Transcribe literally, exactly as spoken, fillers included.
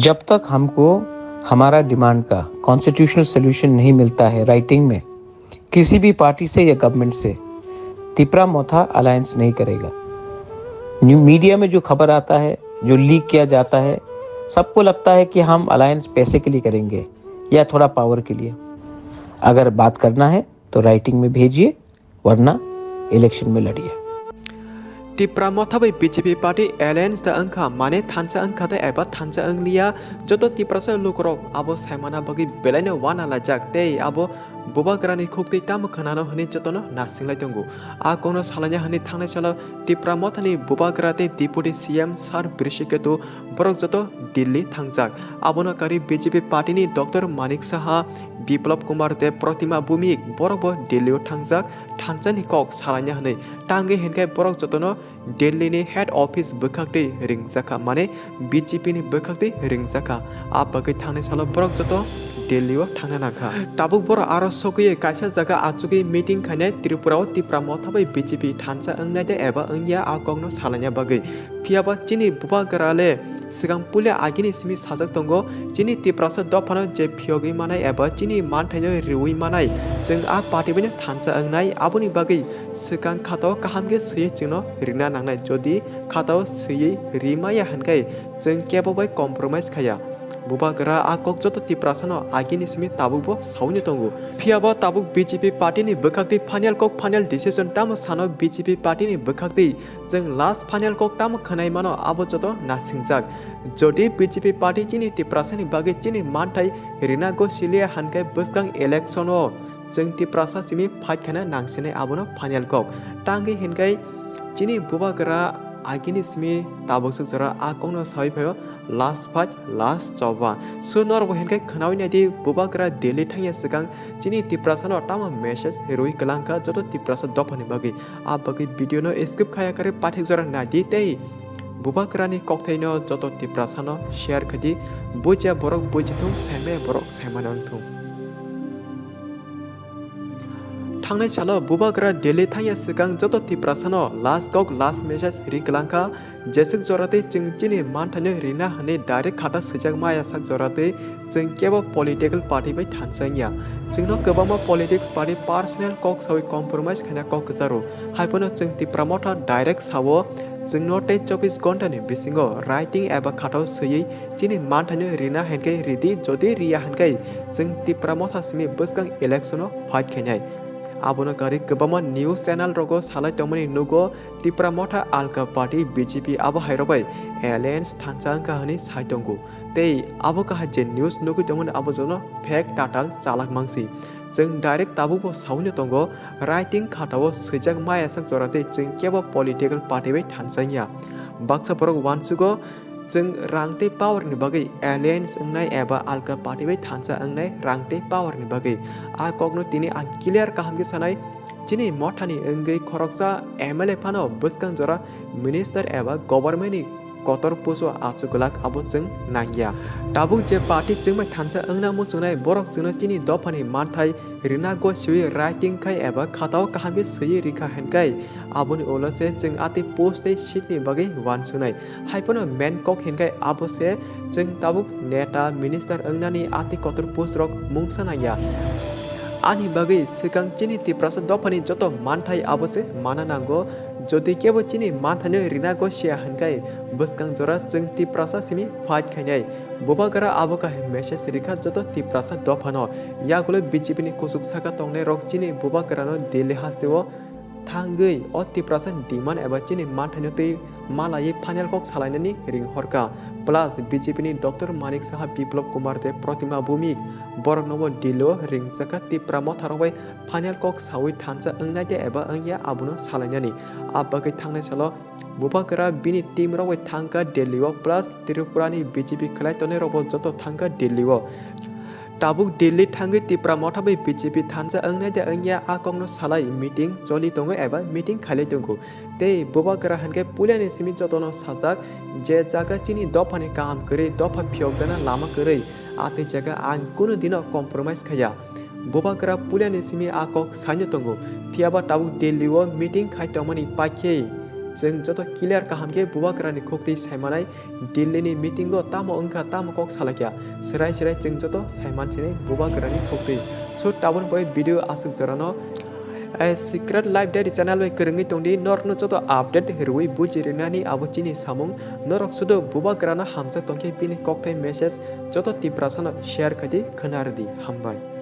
जब तक हमको हमारा डिमांड का कॉन्स्टिट्यूशनल सॉल्यूशन नहीं मिलता है राइटिंग में किसी भी पार्टी से या गवर्नमेंट से, तिपरा मोथा अलायंस नहीं करेगा। न्यू मीडिया में जो खबर आता है, जो लीक किया जाता है, सबको लगता है कि हम अलायंस पैसे के लिए करेंगे या थोड़ा पावर के लिए। अगर बात करना है तो राइटिंग में भेजिए, वरना इलेक्शन में लड़िए। Tipra Motha bai B J P party alliance da wngkha, mane thansa wngkha da eba thansa wngliya, joto Tiprasa lukurok abo saimana bagwi belaino uanalaijak tei abo Bubagrani khuktwi tamo khwnano hwnwi jotono nasinglai tongo. A kokno salaina hwnwi thangnai salo Tipra Mothani Bubagra tei Deputy C M Sir Brishiketu borok joto Delhi thangjak. Abono karwi B J P partyni Doctor Manik Saha, Biplab Kumar Deb, Protima Bhumik borokbo Delhio thangjak thansani kok salaina hwnwi. Tangwi hinkhe borok jotono Delhini head office bwkhaktwi ringjakha, mane B J P ni bwkhaktwi ringjakha. A bagwi thangnai salo borok joto Delhio thangna nangkha. Tabuk borok aro sogwi kaisa jaga achugwi meeting khainai Tripurao Tipra Motha bai B J P thansa wngnai de eba wngya a kokno salaina bagwi. Phiyaba chini Bubagra le swkang puila agini simi sajak tongo, chini Tiprasa dophano je phiyogwi manai eba chini manthaino riwi manai, chwng a party baino thansa wngnai, aboni bagwi swkang khatao kaham khe swiwi chwngno rina nangnai. Jodi khatao swiwi ri maya hwnkhe chwng kebo bai compromise khaya. Bubagra a kok joto Tiprasano agini simi tabukbo saui no tongo. Phiyaba tabuk B J P partyni bwkhaktwi final kok, final decision tamo sano B J P partyni bwkhaktwi chwng last final kok tamo khwnai mano abo joto nasingjak. Jodi B J P party chini Tiprasani bagwi chini manthai rina go siliya hwnkhe bwskang election-o chwng Tiprasa simi fight khaina nangsinai abono final kok. Tangwi hinkhe chini Bubagra agini simi tabuk swk jora a kokno saui phaio last fight, last choba. So norokbo hinkhe khwnaui naidi Bubagra Delhi thangya swkang chini Tiprasano tamo message rwi kwlangkha joto Tiprasa dophani bagwi. A bagwi video no skip khaya karwi pathik jora naidi tei Bubagrani kokthaino joto Tiprasano share khaidi, bujiya borok buji thung, saimaya borok saimano wng thung. Thangnai salo Bubagra Delhi thangya swkang joto Tiprasano last kok, last message ri kwlangkha, jeswk jora tei chwng chini manthaino rina hwnwi direct khata swijak maya sak jora tei chwng kebo political party bai thansa wngya. Chwngno kwbangma politics party personal kok saui compromise khaina kok kwcharo. Haiphano chwng Tipra Motha direct sao, chwngno tei chobbish ghonta ni bisingo writing eba khatao swiwi chini manthaino rina hinkhe ridi, jodi riya hinkhe chwng Tipra Motha simi bwskang election-o fight khainai. Abono karwi kwbangma news channel rogo salai tongmani nugo, Tipra Motha Alka Party B J P abo hairok bai alliance thansa wngkha hwnwi sai tongo. Tei abo kaham je news nugwi tongmani abo jono fake tatal chalak mangsi. Chwng direct tabukbo saui no tongo, writing khatao swijak maya sak jora tei chwng kebo political party bai thansa wngya. Baksa borok uansugo, chwng rang tei power ni bagwi alliance wngnai eba alka party bai thansa wngnai rang tei power ni bagwi. A kokno tini ang clear kaham khe sanai, chini mothani wngwi khoroksa M L A phano bwskang jora minister eba government ni kotor post o achuk glak abo chwng nangya. Tabuk je party chwng bai thansa wngna muchungnai borok chwngno chini dophani manthai rina go swiwi writing khai eba khatao kaham khe swiwi rikha hinkhe aboni ulo se chwng atwi post tei seat ni bagwi uansunai. Haiphano main kok hinkhe abo se chwng tabuk neta, minister wngnani atwi kotor post rok mungsa nangya. Ani bagwi swkang chini Tiprasa dophani joto manthai abo se mana nango. Jodi kebo chini manthaino rina go siya hinkhe bwskang jora chwng Tiprasa simi fight khainai. Bubagra abo kaham message rikha joto Tiprasa dophano. Yagulo B J P ni kuchuk saka tongnai rok chini Bubagrano Delhi hasteo thangwi o Tiprasa ni demand eba chini manthaino twi malaiwi final kok salainani ring horkha. Plus B J P ni Doctor Manik Saha, Biplab Kumar Deb, Protima Bhumik boroknobo Delhi o ringjakha Tipra Motha rok bai final kok saui thansa wngnai de eba wngya abono salainani. A bagwi thangnai salo Bubagra bini team rok bai thangkha Delhi o plus Tripura ni B J P khlai tongnai rokbo joto thangkha Delhi o. Tabuk Delhi thangwi Tipra Motha bai B J P thansa wngnai de wngya a kokno salai meeting choli tongo eba meeting khailai tongo. Tei Bubagra hinkhe puilani simi jotono sajak je jaga chini dophani kaham kwrwi dopha phiyokjakna lama kwrwi, a tei jaga ang kunu dino compromise khaya. Bubagra puilani simi a kok saino tongo, phiyaba tabuk Delhi o meeting khai tongmani paikhe Chwng joto clear kaham khe bubagrani khuktwi saimanai, Delhi ni meeting o tamo wngkha tamo kok salaikha, swrai swrai chwng joto saiman sinai bubagrani khuktwi. So tabuk bai video aswk jorano, eh, Secret Life Diary channel bai kwrwngwi tongdi, norokno joto update rwui buji rwnani abo chini samung. Norok sudo bubagrano hamjak tongkhe bini kokthai message joto Tiprasano share khaidi, khwnarwdi. Hambai.